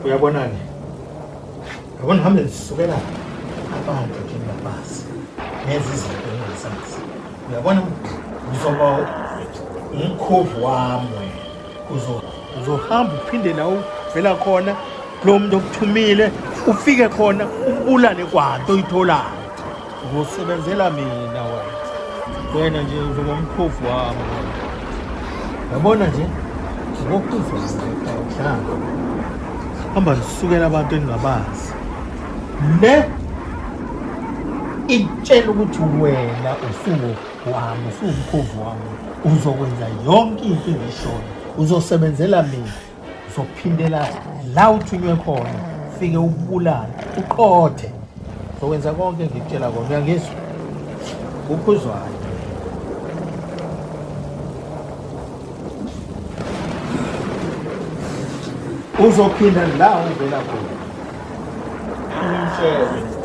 Uyabona-ke, yabona hambe zisukela abantu nje ngingabazi, ngenza izinto engingazazi. Uyabona, uzoba umkhovu wami wena. Uzohamba uphinde la uvela khona lo muntu okuthumile, ufike khona ubulale kwanto oyitholayo. Uzosebenzela mina wena. Wena nje uzoba umkhovu wami wena. Yabona nje ngokukhuzana hamba zisukela abantu engingabazi. Le ikutshela ukuthi wena usuku wami, usuwumkhovu wami, uzokwenza yonke into engishoyo, uzosebenzela mina, uzophindela la uthunywe khona, ufike ubulale, uqothe, uzokwenza konke engikutshela kona. Uyangizwa? Ukhuzwayo. Uzophinda la uvela khona. Umtshele.